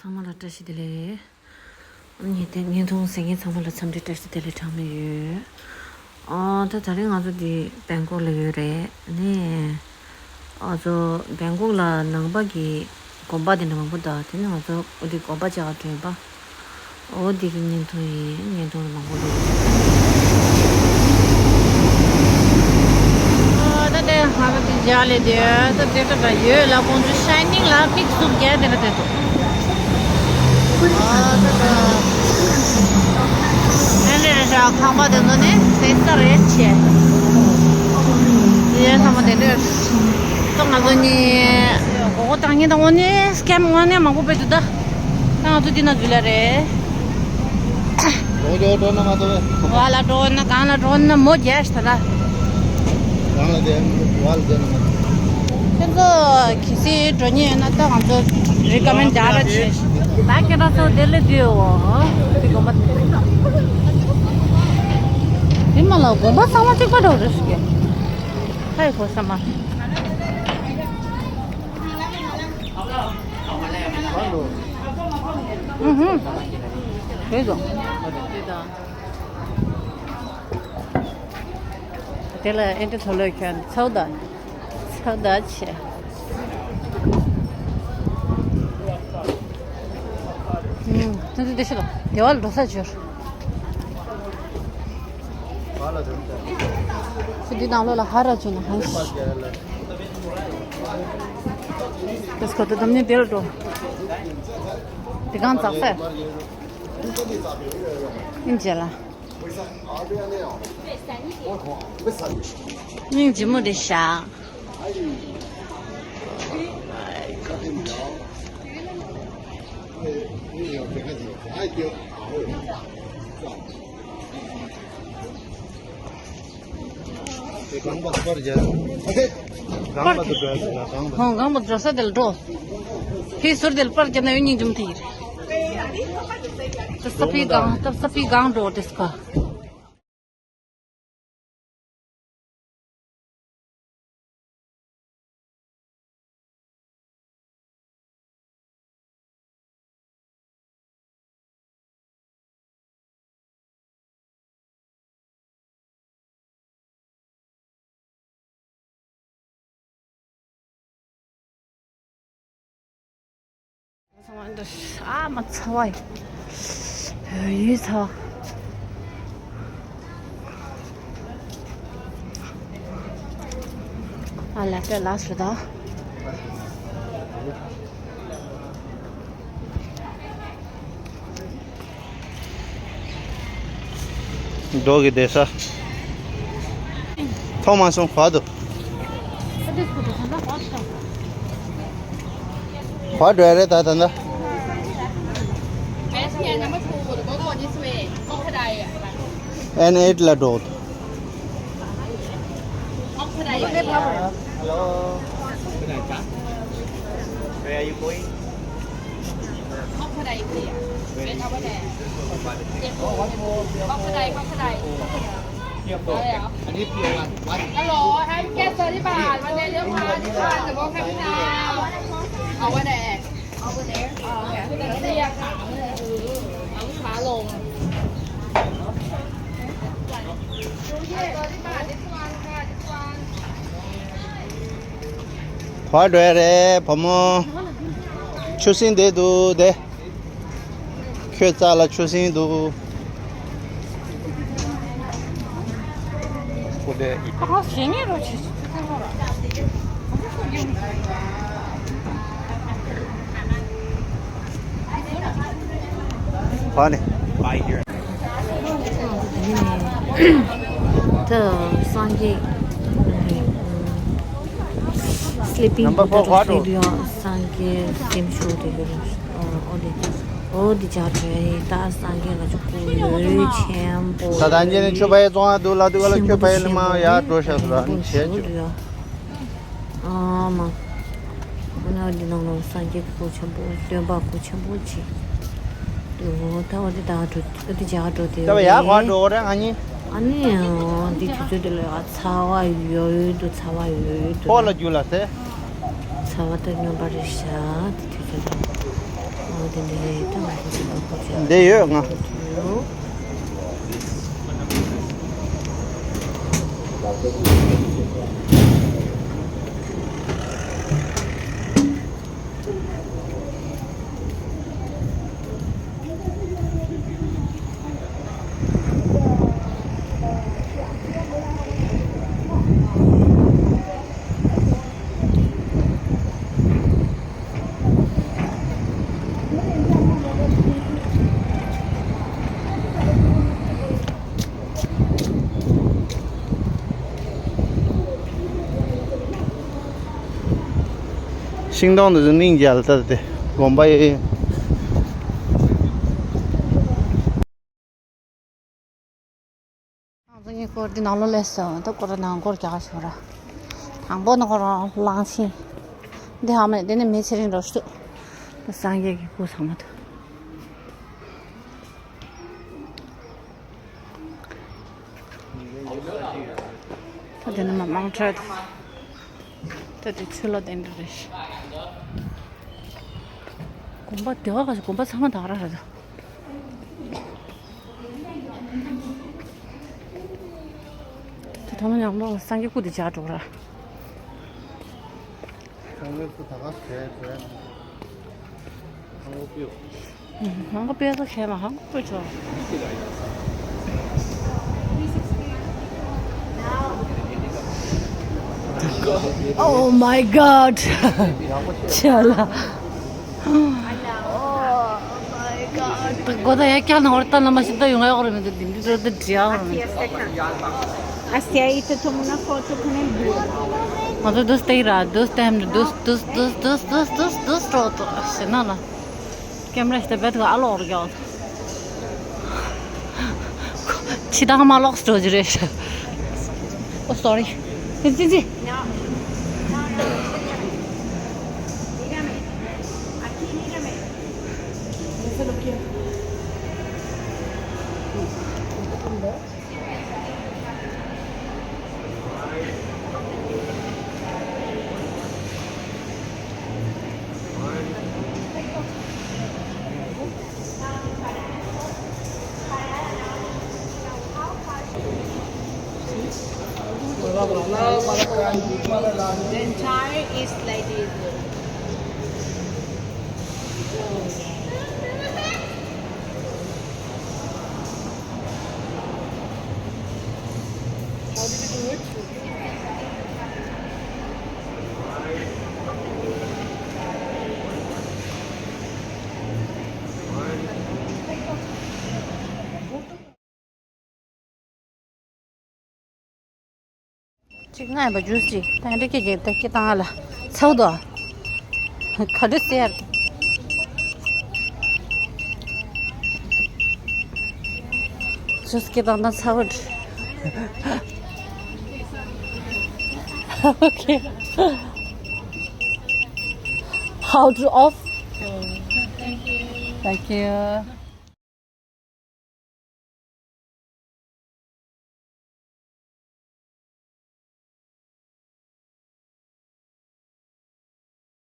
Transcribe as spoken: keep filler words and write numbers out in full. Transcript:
ཚང་མ་ལ་བཀྲ་ཤིས་བདེ་ལེགས། ཉེ་དེ་བརྙན་ཐུང་གཟིགས་མཁན་ཚང་མ་ལ་འཚམས་འདྲི་བཀྲ་ཤིས་བདེ་ལེགས་གྲངས་མེད་ཡོད། ཨ་ད་ད་རིང་ང་ཚོ་འདི་བེང་ཀོག་ལ་ཡོད་རེད་ནས། ང་ཚོ་བེང་ཀོག་ལ་ནང་པ་གི་དགོན་པ་དེ་འདྲ་མང་པོ་འདུག་དེ་ནས་ང་ཚོ་འོ་འདི་དགོན་པ་ཅིག་ག་འགྲོ་ཡིན་པ། འོ་འདི་གི་བརྙན་ཐུང་ཡིན། བརྙན་ཐུང་ལ་མང་པོ་འདུག་ཨ་ད་དེ་ང་ཚོ་དེ་མཇལ་ལས་དེ་ད་དེ་ད་ད་ཡོད་ལ་ཁོང་ཚོ་ཤའི་ནིང་ལ་མིག་ཟུར་རྒྱག་དེ་ལ་དེ་འདུག་ཨ་ད་ད། ཨ་ནི་རེད་ཤག་ཁང་པ་དེ་ཚོ་ནི་བཟས་ས་རེད་ཆེ། ཡེ་ཚང་མ་དེ་འདྲས། ད་ང་ཚོ་ནི་གོ་གོ་བཏང་ཉིན་དང་དངོས་གནས་སྐེམ་དངོས་གནས་མང་པོ་སྤེལ་འདུག་ད་ང་ཚོ་འདི་ན་འཛུལ་ལ་རེད། འགྲོ་འགྲོ་འགྲོ་ན་མ་གཏོགས་བས། བ་ལ་འགྲོ་ན་གང་ལ་འགྲོ་ན་མོ་རྒྱས་ཤི་ད་ལ། གང་ལ་བསྡད་ན་བ་ལ་བསྡད་ན་མ་གཏོགས། ཁྱེད་ཚོ་གལ་སྲིད་འགྲོ་མཁན་ཡོད་ན་ད་ང་ཚོ་རི་ཀ་མེན་ཌི་ར་བྱེད། ད་ཁྱེད་རང་ཚོ་དེ་ལས་བསྡུས་འོ། དེ་དགོན་པ་དེ་མ་ལ་དགོན་པ་ཚང་མ་གཅིག་པ་འགྲོ་རེ་ཞིག་གི་ཧའི་གོ་ས་མ། ཨུ་ཧུ། རེད་དོ། དེ་ལ་ཨེ་འདྲ་ཐོ་ལོས་ཁྱོད་ཚའུ་ད། ཚའུ་ད་ཆེ། ཨུམ། ཏུ་ཏུ་ཏུ་ཤི་ལོ། དེ་བ་ལ་འགྲོ་ས་བྱོས། ཁོ་འདི་ནང་ལོགས་ལ་ཧ་ར་བྱོས་ན་ཧ་ཤི། ཏུ་སྐོ་ཏུ་དམ་ནི་དེ་ལ་འགྲོ། དེ་གང་ཙག་ས། ཨིན་ཇེ་ལ། སྙིང་རྗེ་མོ་རེད་ཤག་གང་པ་སྐོར་རྒྱག་གང་པ་དུ་འགྲོ་ཡ་ཟེར་ན་གང་པ། ཧོང་གང་པ་འགྲོ་ས་དེ་ལ་འགྲོ། ཕི་ཟུར་དེ་ལ་པར་རྒྱབ་ན་ཡོད་སྙིང་རྗེ་མོ་དེ་ཡིན། ད་ས་ཕི་གང་ད་ས་ཕི་གང་འགྲོ་དེ་སྐ་ཚང་མ་འདུག་ཨ་མ་ཚ་བ་ཡི་ཡི་ཚ་བ། ཨ་ལ་ཏེ་ལ་སུ་ད། འགྲོ་གི་བསྡད་ས། མཐོང་མ་སོང་བར་དུ། བར་འགྲོ་ཡ་རེད་ད་ད་ད། ཨེན་ཨེཊ་ལ་འགྲོ། Hello. Where are you going? Crocodile here. Wait, over there. Crocodile, crocodile. Here, bro. อันนี้ Pier วัน วัน Hello, have you guys sorry บาท วันนี้เรื่องพาที่บ้านหรือว่าแค่ไม่นานเอาไว้แดก เอาลูกค้าลง བར་འགྲོ་ཡ་རེད་བུ་མོ། ཆུ་སྲིན་བསྡད་འདུག་དེ། ཁྱོད་རྩ་ལ་ཆུ་སྲིན་འདུག་ཁོ་དེ་ཨི། ཨ་ཞེ་ནི་རོ་ཆེ་ཆེ། བ་ནི། ད་སངས་རྒྱས། Sleeping Number four Buddha ཁ་ཤས་འདུག་ཡང་སངས་རྒྱས་སེམས་ཤུགས་དེ་གི་ཨོ་དེ་ཨོ་དེ་ཇག་གྲོལ་ཡིན། ད་སངས་རྒྱས་ང་ཚོ་སྐུ་ལོས་ཆེན་པོ། ད་ད་ཉེ་ནས་ཆོས་པ་ཡི་ཙོང་ཨ་འདུག་ལ་འདུག་ག་ལ་ཆོས་པ་ཡི་ལི་མ་ཡ་འགྲོ་ཤ་སུ་ར་ནི་བྱས་ཆོས། ཨ་མ། ཨ་ནི་འདི་ནང་ལ་སངས་རྒྱས་སྐུ་ཆེན་པོ་སྟོན་པ་སྐུ་ཆེན་པོ་ཅིག་འདུག་ད་འོ་དེ་ད་འགྲོ་འོ་དེ་ཇག་གྲོལ་དེ་ད་བ་ཡ་ག་འགྲོ་རེད་ང་གཉིས། ཨ་ནི་འདི་དུས་ཚོད་འདི་ལ་ཡ་ཚ་བ་ཡོད་འདུག་ཚ་བ་ཡོད་འདུག་ཕོ་ལ་རྒྱུ་ལ་ཟེ། ཚ་བ་ད་སྨྱོན་པ་རེད་ཤག་དེ་དུས་ཚོད་འདི། འདི་ཡོད་ང་། ཤིང་སྡོང་འདི་ཚོ་སྙིང་རྗེ་ལ་ལྟ་སྟེ་དགོན་པ་ཡོད། ང་ཚོ་གཉིས་སྐོར་འདི་ནང་ལོགས་སླེབས་སོང་། ད་སྐོར་ར་ནང་སྐོར་རྒྱག་ཞོར་ར། དང་པོ་ནི་ཁོ་རང་གླང་ཆེན། འདི་ཧ་མ་རེད། འདི་ནི་མི་ཚེ་རིང་འགྲོ་ཤུ། ད་སངས་རྒྱས་ཀྱི་སྐུ་ཚང་མ་འདུག་ད་དེ་ནི་མ་མང་ཁྲ་འདུག་ད་དེ་ཆུ་ལ་དེ་འདྲ་རེད། དགོན་པ་དེ་བ་ག་ཞིག་དགོན་པ་ཚང་མ་དག་ར་རེད། དེ་ཐོག་མ་ཉམས་པོ་སངས་རྒྱས་སྐུ་དེ་བྱ་འགྲོ་ར། སངས་རྒྱས་སྐུ་ད་ག་ཟེ་ཟེ། ཧང་གོ་པེ་ས་ཁེ་མ་ཧང་གོ་པེ་ཆོ། Oh my god. ཆ་ལ། Oh my god. གོ་ད་ཡ་ཀྱ་ན་ཧོར་ཏ་ན་མ་ཤི་ད་ཡོང་ཡ་ཧོར་མི་འདུག་དིང་དི་ཏོ་ཏི་ཏྲི་ཡ་ཧོར་མི་འདུག Así ahí te tomo una foto con el burro. ང་ཚོ་འདུག་སྟེགས་ར་འདུག་སྟེམ་འདུག་འདུག་འདུག་འདུག་འདུག་འདུག་འདུག་འདུག་འགྲོ་ཏོ་ཞེ་ན་ལ། ཀེམ་ར་ཞིག་ད་བེད་ག་ཨ་ལོག་རྒྱག་ཕྱི་དང་མ་ལོག་སྤྲོ་རྒྱུ་རེད། Oh, sorry. ཙི་ཙི། The entire is like this. How did you do it? གཅིག་ང་ཡིན་པ་ཇུས་གཅིག་ད་འདྲ་ཁྱེད་ཀྱིས་ད་ཁྱེད་བཏང་ཨ་ལ་ཚ་བོ་དོ། ག་འདྲ་ཟེར། ཇུས་ཁྱེད་བཏང་ན་ཚ་བོ་འདྲ། Okay. How to off? Thank you.